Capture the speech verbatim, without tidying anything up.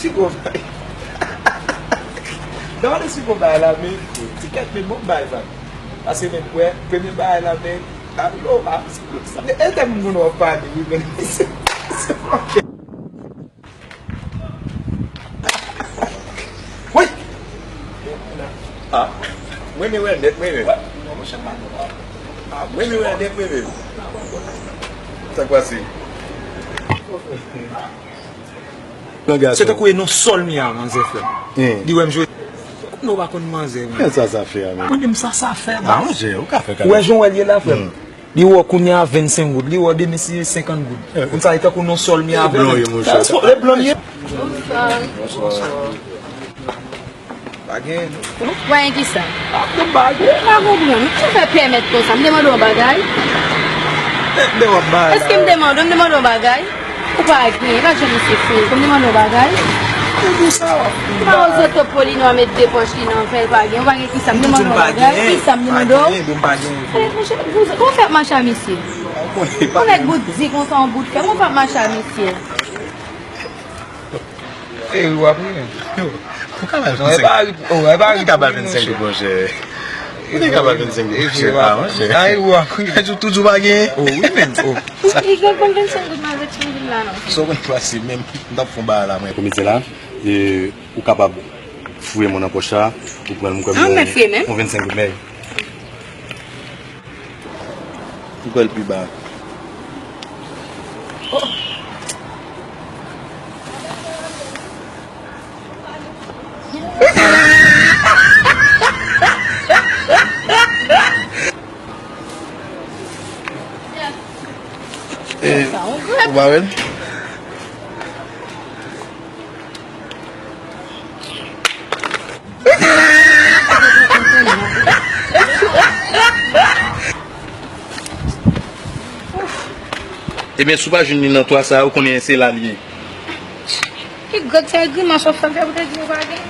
Ti konbay. Gade ti konbay la, men ti kèt, men bon bay, fam. Pase men kwè, premye bay la, men alo, a, e tèm moun w ap pale, wi, men. Wi! A, mwen, men wè nèt, mwen, men. Mwen, men wè nèt, mwen, men. Sa k pase? Se tankou e non sòl mi a, manzè, frè m. Li wè m jwe. Kòm nou pa konn manzè, men. Sa, sa fè a, men. Mande m sa, sa fè, baz. Ou wè jan w wè l ye la, frè m. Li wè w kounye a vennsenk goud, li wè w demen se senkant goud. Konn sa, e tankou non sòl mi a. E blan ye, monchè. E blan ye. Bonswa. Pa gen. Ou pa gen kisa? A, m pa gen. M pa konprann. Ou fè pèmèt konsa? M te mande w yon bagay. Èske m te mande w? M te mande w yon bagay. Ou pa gen. E pa jan misye fè. Ou m te mande w yon bagay. Ou di sa w ap fè. Ou pa wè Zoto Polino a met de pòch li nan fè l pa gen. Ou pa gen kisa? M te mande w yon bagay. Kisa m te mande w? Pa gen, m pa gen. Alè, monchè, ou fè ap mache a misye. Yon nèg bout di konsa, yon bout fè. Ou fè ap mache a misye. E ri w ap ri. Ou ka ba l vennsenk goud, monchè. Ou te ka ba l vennsenk goud, monchè. A, monchè. A, e ri w ap ri. Toujou pa gen. O, wi, men. O. Li gen konn vennsenk goud nan vennsenk goud la, non. Sa w konn pase menm, m t ap fè yon bagay la, mwen. Komedyen la, e, ou kapab fouye men w nan pòch la, ou pran l, m kwè m gen yon vennsenk goud, men. M kwè l pi ba. E, ou pa wè l? Ebyen, si w pa jwenn li nan twa sa a, ou konnen se la l ye. Ki gad sa grimas w ap fè, fè pou te di ou pa gen.